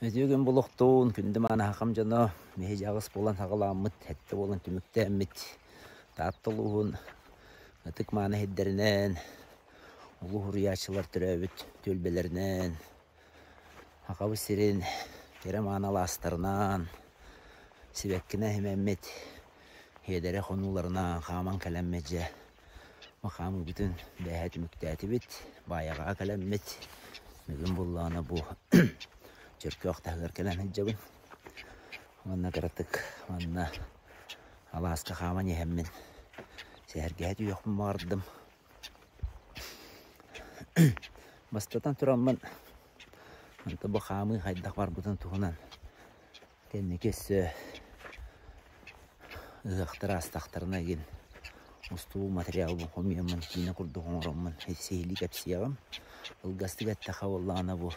Үтүө күн булуохтуун, күндү мааны дьоно, биһиги аҕыс буолан саҕаламмыт, сэттэ буолан түмүктээммит Таатта улууһун ытык мааны сирдэринэн, улуу суруйааччылар төрөөбүт түөлбэлэринэн, Сахабыт сирин кэрэ мааны алаастарынан, сибэккинэн симэммит Иэдэрэ хонууларынан хааман кэлэммит дьэ хаамыыбытын бээһэ түмүктээтибит, Баайаҕаҕа кэлэммит, бүгүн буоллаҕына бу Чөркөөх таһыгар кэлэн сылдьабын. Уонна кыратык манна алааска хааман иһэммин сэһэргэһэ түһүөхпүн баҕардым. Бастатан тураммын онто бу хаамыы хайдах барбытын туһунан Кэнники өссө ыһыахтар аастахтарына игин устуу материалбын хомуйаммын киинэ курдук оҥороммун сиһилии кэпсиэҕим. Кылгастык эттэххэ буоллаҕына бу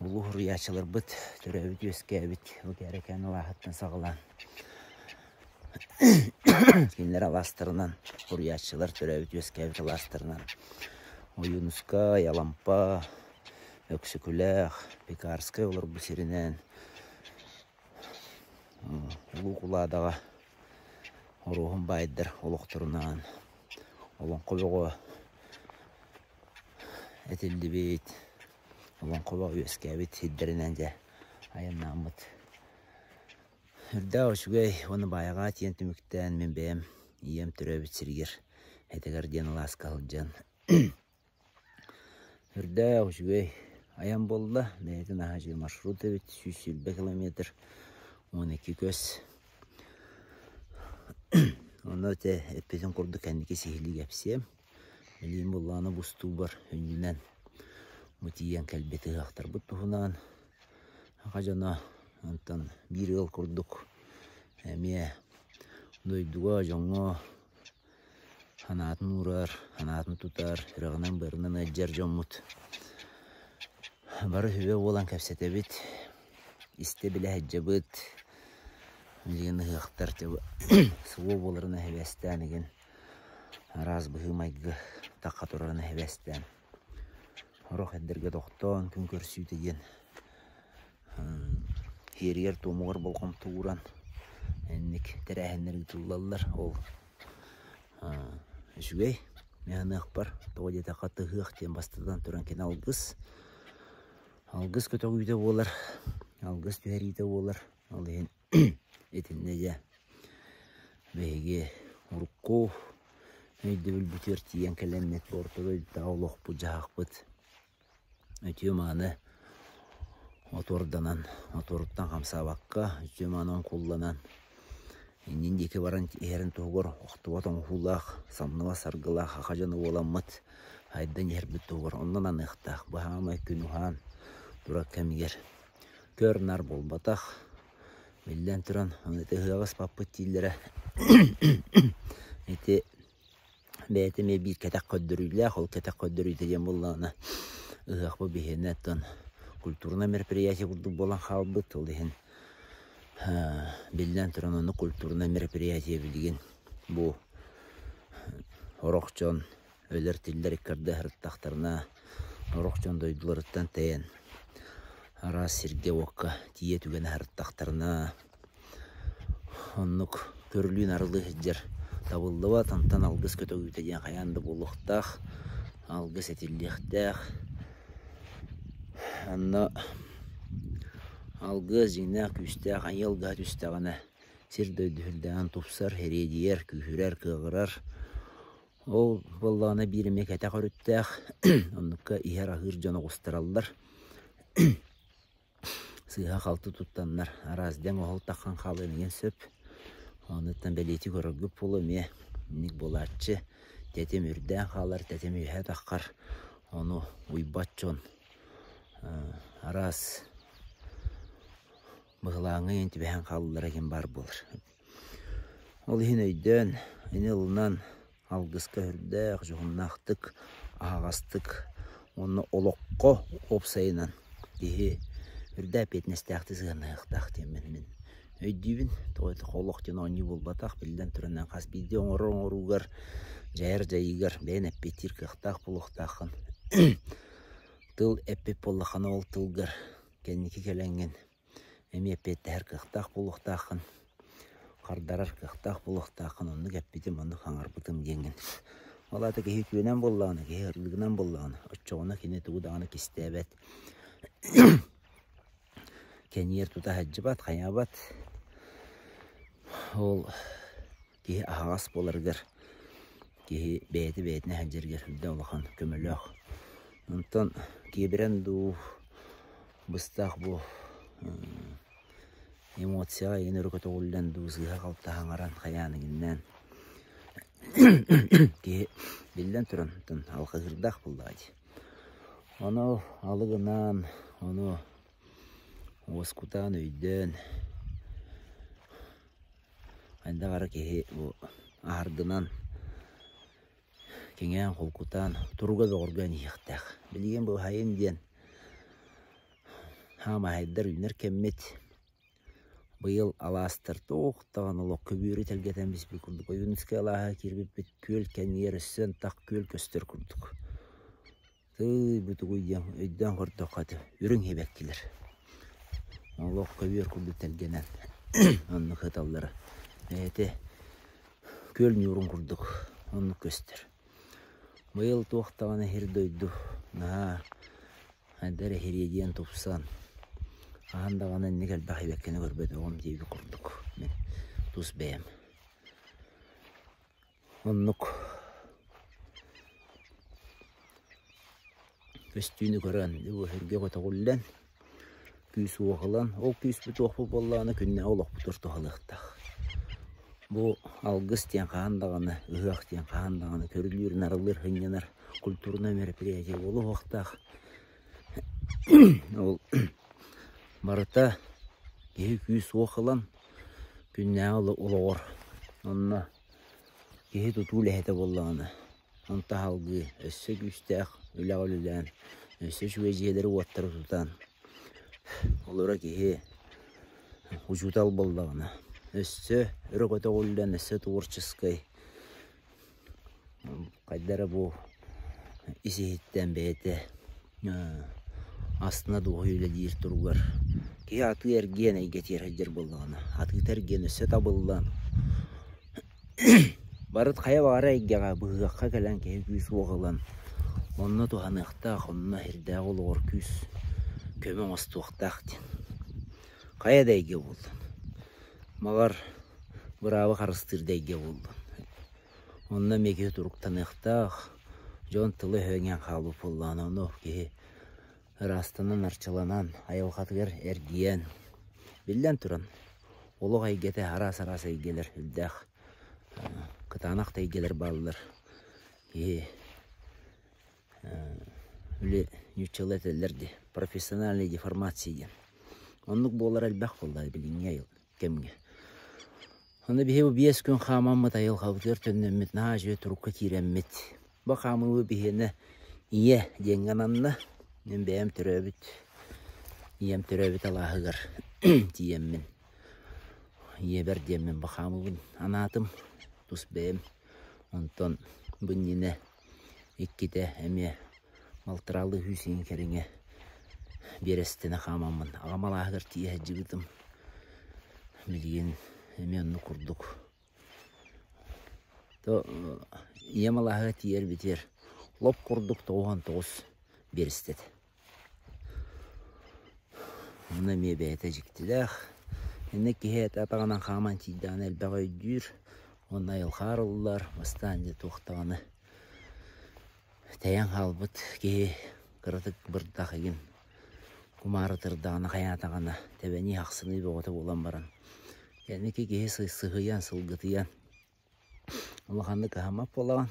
улуу суруйааччыларбыт төрөөбүт-үөскээбит бу Кээрэкээн алааһыттан саҕалаан кинилэр алаастарынан суруйааччылар төрөөбүт-үөскээбит алаастарынан Ойуунускай, Алампа, Өксөкүлээх, Пекарскай олорбут сиринэн Улуу Кулаадаҕа Оруоһун баайдар олохторунаан олоҥхо бөҕө этиллибит, олоҥхо бөҕө үөскээбит сирдэринэн дьэ айаннааммыт. Үрдээх үчүгэй уонна Баайаҕа тиийэн түмүктээн мин бэйэм ийэм төрөөбүт сиригэр Этэгэр диэн алааска сылдьан Үрдээх үчүгэй айан буолла, бэйэтин аһа үчүгэй маршрут эбит, 120 километр, 12 көс. Онно ити эппитим курдук кэнники сиһилии кэпсиэм. Билигин буоллаҕына бустуубар үнньүнэн бу тиийэн кэлбит ыһыахтарбыт туһунан саха дьоно онтон биир ыал курдук эмиэ дойдуга, дьоҥҥо Санаатын уурар, санаатын тутар, сүрэҕинэн-быарынан ыалдьар дьоммут бары сүбэ буолан кэпсэтэбит, истэ-билэ сылдьабыт. Билигин ыһыахтар СВО буоларын эһэбэстээн игин араас быһыы-майгы тахха турарын эһэбэстээн сорох эрдэргэ тохтоон күн көрсүүтэ диэн Сиэригэр-туомугар болҕомто ууран инник тэрээһиннэр ыытыллаллар. Ол үчүгэй мин саныахпар, тоҕо диэтэххэ тыһыах диэн бастатан туран кини алгыс. Алгыс көтөҕүүтэ буолар, алгыс түһэриитэ буолар. Ол иһин итиннэ дьэ биһиги урукку өйдөбүлбүтүгэр тиийэн кэлэммит бу орто дойдутааҕы олохпут-дьаһахпыт Үтүө-мааны отуорданан, отуоруттан хамсаабакка, үтүө-мааны оҥкулланан, иннин диэки баран иһэрин туһугар охтубат оҥоһуулаах, самныбат саргылаах саха дьоно буоламмыт айдан иһэрбит туһугар оннун аныахтаах. Баһаамай күн уһаан турар кэмигэр көр-нар буолбатах. Биллэн туран, ону ити ыһыаҕы ыспаппыт дииллэрэ ити Бэйэтэ эмиэ биир кэтэх көрдөрүүлээх, ол кэтэх көрдөрүүтэ диэн буоллаҕына ыһыахпыт биһиэнэ оттон культурнай мероприятие курдук буолан хаалбыт. Ол иһин биллэн туран онно культурнай мероприятие билигин бу сорох дьон өлөр-тиллэр иккэрдэ сырыттахтарына, сорох дьон дойдуларыттан тэйэн араас сиргэ-уокка тиийэ түгэнэ сырыттахтарына Оннук көрүлүүн арылыы сылдьар табыллыбат, онтон алгыс көтөҕүүтэ диэн хайаан да буолуохтаах, алгыс этиллиэхтээх. Онно алгыс дьиҥнээх күүстээх айыы алгыһа түстэҕинэ сир-дойду сүрдээҕин тупсар, ириэдийэр, күүһүрэр, кыаҕырар. Ол буоллаҕына биир эмиэ кэтэх өрүттээх, оннукка иһэр-аһыыр дьон оҕустараллар. Сыыһа-халты туттаннар араас дэҥ оһол таххан хаалыан иҥэн сөп. Онуттан бэлиэтии көрөргүт буолуо эмиэ инник буолааччы. Тэтим үрдээн хаалар, тэтим үөһэ таххар. Ону уйбат дьон араас быһылааҥҥа иһин түбэһэн хааллара иһин баар буолар. Ол иһин өйдөөн, ини ылынан алгыска сүрдээх дьоһуннаахтык, аһаҕастык уонна олоххо уопсайынан киһи үрдээх эппиэтинэстээхтик сыһыаннаһыахтаах диэммин мин өйдүүбүн. Тоҕо диэтэххэ олох диэн оонньуу буолбатах, биллэн туран хас биирдии оҥорор оҥоруугар, дьайар дьайыыгар бэйэн эппиэттиир кыахтаах буолуохтааххын. Тыл эппит буоллаххына ол тылгар. Кэнники кэлэҥҥин эмиэ эппиэттэһэр кыахтаах буолуохтааххын, хардарар кыахтаах буолуохтааххын, оннук эппитим, оннук хаҥарбытым диэҥҥин. Ол аата киһи үтүөнэн буоллаҕына, киһи ырдыгынан буоллаҕына, оччоҕуна кини тугу даҕаны кистээбэт, кэниэр тута сылдьыбат, хайаабат. Ол киһи аһаҕас буоларыгар, киһи бэйэтэ бэйэтинэ сылдьарыгар сүрдээх улахан көмөлөөх. Онтон киэбирэн дуу, быстах бу эмоцияҕа игин өрө көтөҕүллэн дуу, сыыһа-халты хаҥаран хайаан игиннээн киһи биллэн туран оттон алҕаһыырдаах буоллаҕа дии. Ону алы гынан, ону уоскутан, өйдөөн хайдах эрэ киһи бу аһардынан, киҥээн, холкутаан, туруга бөҕөргөөн иһиэхтээх. Билигин бу уһайын диэн хаамаһайдар үүнэр кэммит. Быйыл алаастар туох даҕаны олох көбүөрү тэлгэтэн биспит курдук Ойуунускай алааһа киирбиппит күөл кэннигэр өссө ынтах күөл көстөр курдук. Тыый, бу тугуй диэн өйдөөн көрдөххө ити үрүҥ сибэккилэр. Олох көбүөр курдук тэлгэнэн оннук сыталлара. Бэйэтэ күөл ньуурун курдук оннук көстөр. Быйыл туох даҕаны сир-дойду наһаа хайда эрэ ириэдийэн тупсан, хаһан даҕаны инник элбэх сибэккини көрбөтөҕүм диэбит курдук мин тус бэйэм. Оннук көстүүнү көрөн, үөргэ көтөҕүллэн, күүс-уох ылан, ол күүспүт-уохпут буоллаҕына күннээҕи олохпутугар туһалыахтаах. Бу алгыс диэн хаһан даҕаны, ыһыах диэн хаһан даҕаны көрүлүүр, нарылыыр, сынньанар культурнай мероприятие буолуохтаах. Ол барыта киһи күүс-уох ылан күннээҕи олоҕор онно Киһи тутуу үлэһитэ буоллаҕына, онто салгыы өссө күүстээх үлэҕэ үлэлээн, өссө үчүгэй дьиэлэри-уоттары тутан, олоро киһи учуутал буоллаҕына, өссө өрө көтөҕүллэн, өссө творческай хайда эрэ бу ис-иһиттэн бэйэтэ астына дуоһуйа үлэлиир туругар киһи атыы-эргиэн эйгэтигэр сылдьар буоллаҕына, атыыта-эргиэн өссө табыллан барыт хайа баҕарар эйгэҕэ быһыахха кэлэн киһи күүс-уох ылан онно туһаныахтаах, онно сирдээҕи олоҕор күүс көмө оҥостуохтаах диэн. Хайа да эйгэ буоллун. Баҕар быраабы харыстыыр да эйгэ буоллун. Онно эмиэ киһи туруктаныахтаах, дьон тыла-өһө иҥэн хаалбыт буоллаҕына, ону киһи ыраастанан, арчыланан, айылҕатыгар эргийэн, биллэн туран, олох эйгэтэ араас-араас эйгэлэр үрдээх кытаанах да эйгэлэр бааллар. Киһи или нууччалыы этэллэр дии, профессиональная деформация диэн. Оннук буолара элбэх буолла билиҥҥи кэмҥэ. Аны биһи бу 5 күн хаамаммыт айылҕабытыгар төннөммүт наһаа үчүгэй турукка киирэммит. Бу хаамыыбы биһиэнэ ийэ диэҥҥэ ананна. Мин бэйэм төрөөбүт ийэм төрөөбүт алааһыгар тиийэммин ийэбэр диэммин бу хаамыыбын анаатым тус бэйэм. Онтон бу иннинэ иккитэ эмиэ балтараалыы сүүс иҥ кэриҥэ биэрэстэнэ хаамаммын аҕам алааһыгар тиийэ сылдьыбытым. Билигин эмиэ оннук курдук. То ийэм алааһыгар тиийэрбитигэр лоп курдук 99 биэрэстэ этэ. Онно эмиэ бэйэтэ дьиктилээх. Иннэ киһи этэ атаҕынан хааман тиийдэҕинэ элбэҕи өйдүүр уонна айылҕа арыллар, бастаан дьэ туох даҕаны тэйэн хаалбыт киһи кыратык бырдах игин кумаарытырдаҕына хайаатаҕына тэбэнии ахсыныы бөҕөтө буолан баран кэнники киһи сыһыйан сылгытыйан Улаханнык аһаммат буолаҕын.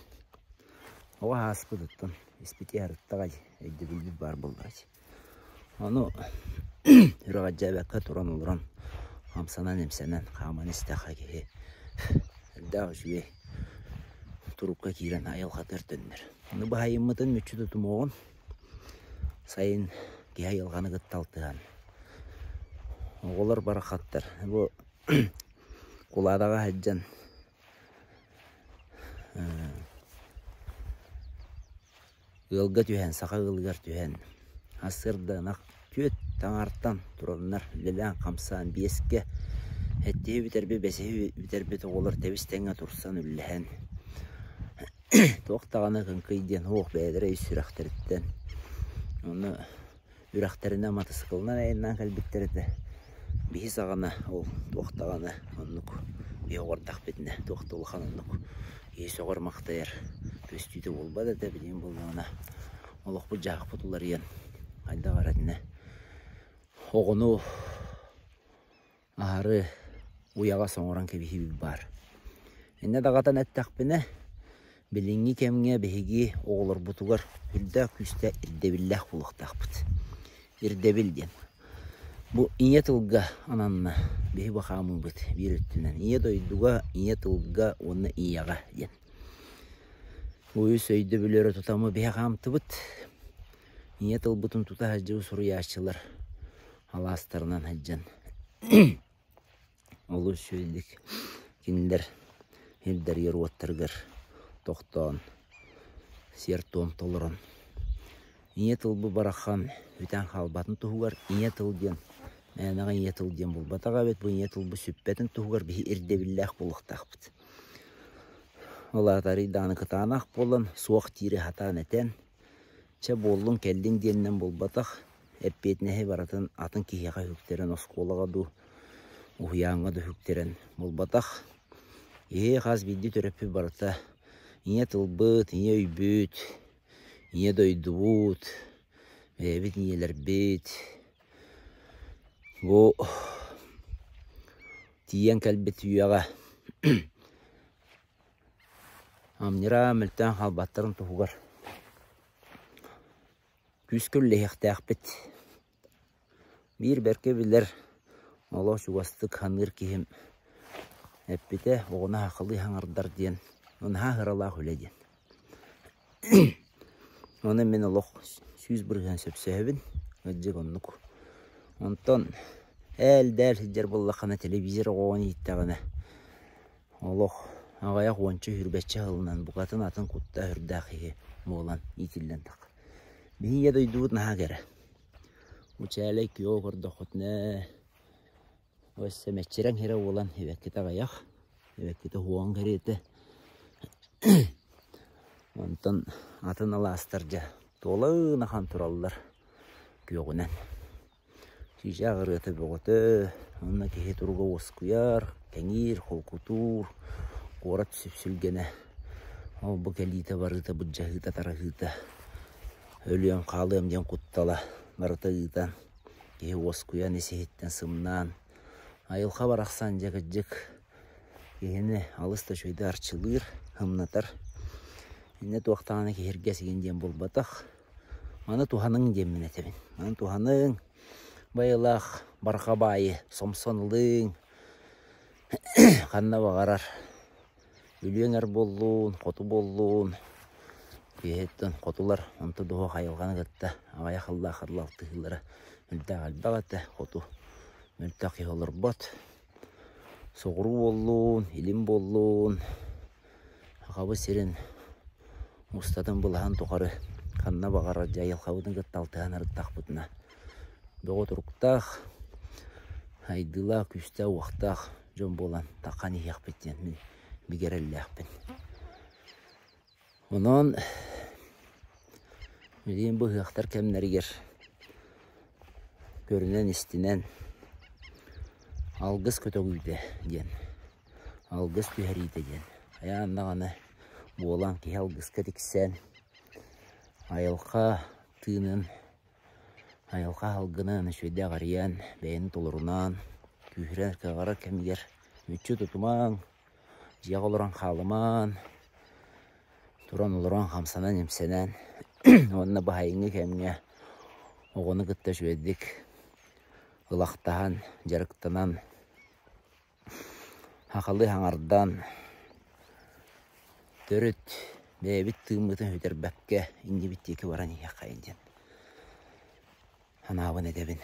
Оҕо ааспытыттан испити арыттаҕа дии, өйдөбүлбүт баар буоллаҕа дии. Ону үрэҕэлдьээбэккэ туран олорон хамсанан-имсэнэн хааман истэххэ киһи элбэх үчүгэй турукка киирэн айылҕатыгар төннөр. Ону баһайыммытын мүччү тутумуоҕун, сайын киһи айылҕаны кытта алтыһан оҕолор барахсаттар бу Кулаадаҕа сылдьан ыалга түһэн, саха ыалыгар түһэн, сарсыарда ынах Түөт таҥартан тураннар үлэлээн-хамсаан биэскэ сэттиһи бүтэрбит, бэсиһи бүтэрбит оҕолор тэбис-тэҥҥэ турсан үллэһэн туох даҕаны кыҥкый диэн суох бэйэлэрэ ис сүрэхтэриттэн ону үрэхтэринэн матасыкылынан айаннаан кэлбиттэр этэ. Биһи саҕана ол туох даҕаны оннук биһи оҕордохпитинэ туох да улахан оннук киһи сөҕөр-махтайар көстүүтэ буолбат этэ. Билигин буоллаҕына олохпут-дьаһахпыт уларыйан хайдах эрэ итиннэ оҕону аһары уйаҕас оҥорон кэбиһиибит баар. Инньэ даҕатан эттэхпинэ, билиҥҥи кэмҥэ биһиги оҕолорбутугар үрдээх күүстээх ирдэбиллээх буолуохтаахпыт. Ирдэбил диэн. Бу ийэ тылга ананна биһи бу хаамыыбыт биир өттүнэн. Ийэ дойдуга, ийэ тылга уонна ийэҕэ диэн. Бу үс өйдөбүлү өрө тутаммыт биһи хаамтыбыт. Ийэ тылбытын тута сылдьыбыт суруйааччылар алаастарынан сылдьан олус үчүгэйдик кинилэр сирдэригэр уоттарыгар тохтоон сиэр-туом толорон ийэ тылбыт барахан бүтэн хаалбатын туһугар ийэ тыл диэн мээнэҕэ ийэ тыл диэн буолбатах эбит бу ийэ тылбыт сүппэтин туһугар биһи ирдэбиллээх буолуохтаахпыт. Ол аата арыый даҕаны кытаанах буолан суох диири сатаан этэн Чэ буоллун, кэллин диэнинэн буолбатах, эппиэтинэһи барытын атын киһиэхэ үктэрэн, оскуолаҕа дуу, уһуйааҥҥа да үктэрэн буолбатах. Киһи хас биирдии төрөппүт барыта ийэ тылбыт, ийэ өйбүт, ийэ дойдубут, бэйэбит ийэлэрбит бу тиийэн кэлбит үйэҕэ Амньыраа мөлтөөн хаалбаттарын туһугар күүскэ үллэһиэхтээхпит. Биир бэркэ билэр олох чугастык саныыр киһим эппитэ оҕону сахалыы саҥардар диэн наһаа ыралаах үлэ диэн. Ону мин олох 100% сөпсөһөбүн, кырдьык оннук. Онтон ээл-дээл сылдьар буоллаххына телевизор оҕоҕун ииттэҕинэ Олох аҕыйах уонча сүүрбэччэ сылынан букатын атын куттаах үрдээх киһи буолан иитиллэн таххар. Биһи ийэ дойдубут наһаа кэрэ. Бу чээлэй күөҕү көрдөххүтүнэ өссө мэччирэҥ сирэ буолан эбэккитэ аҕыйах, эбэккитэ уһуоҕун кэриэтэ. Онтон атын алаастар дьэ туолан ахан тураллар күөҕүнэн. Чыычаах ырыата бөҕөтө, онно киһи туруга уоскуйар, кэҥиир, холкутуур, куорат сүпсүлгэнэ, ол-бу кэлиитэ-барыыта, былдьаһыыта-тараһыыта, өлүөм хаалыам диэн куттала барыта ыытан, киһи уоскуйан, ис-иһиттэн сымнаан, айылҕа барахсан дьэ кырдьык киһини алыс да үчүгэйдик арчылыыр, ымнатар. Инньэ туох даҕаны киһиргэс игин диэн буолбатах. Маны туһаныҥ диэммин этэбин. Маны туһаныҥ, байылаах барҕа баайы сомсон ылыҥ, ханна баҕарар Бүлүү эҥэр буоллун, хоту буоллун, киэһэттэн хотулар онто дуһуох айылҕаны кытта аҕыйах ыллаах алтыһыылара мөлтөх элбэх этэ, хоту мөлтөх киһи олорбот. Соҕуруу буоллун, илин буоллун, Сахабыт сирин устатын былаһын тухары ханна баҕарар дьэ айылҕабытын кытта алтыһан ырыттахпытына бөҕө туруктаах, сайдыылаах, күүстээх-уохтаах дьон буолан таххан иһиэхпит диэн мин бигэ эрэллээхпин. Онон билигин бу ыһыахтар кэмнэригэр көрүнэн-истинэн алгыс көтөҕүүтэ диэн алгыс түһэриитэ диэн хайаан даҕаны буолан киһи алгыска тиксэн айылҕа тыынын айылҕа аһылгынан үчүгэйдик арыйан бэйэни толорунан күүһүрэр кыаҕырар кэмигэр мүччү тутумаҥ дьиэҕэ олорон хаалымаҥ туран олорон хамсанан-имсэнэн уонна баһайыҥҥы кэмҥэ оҕону кытта үчүгэйдик ылахтаһан дьарыктанан Сахалыы саҥардан, төрүт бэйэбит тыыммытын сүтэрбэккэ иннибит диэки баран иһиэххэйин диэн санаабын этэбин.